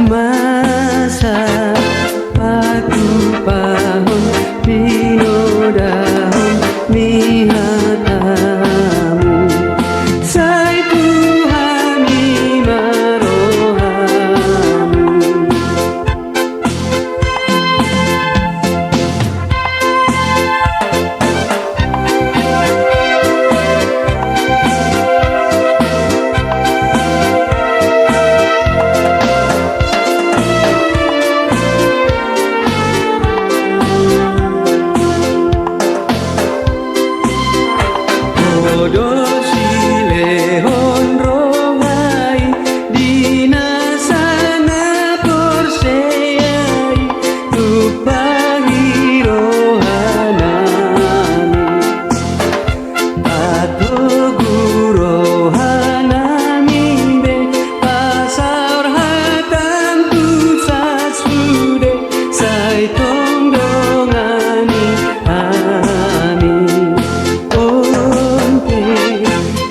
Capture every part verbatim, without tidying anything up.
Masa patupahon, pinodahon ni hatamu, sai Tuhan i ma rohamu. Podo silehon roha i di nasa na porsea i, tumpahi rohanami. Patogu rohanami be, pasaor hatam tu sasude, sai tong dongani hami. On pe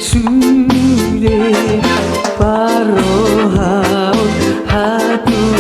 sude parrohaon, hatuaon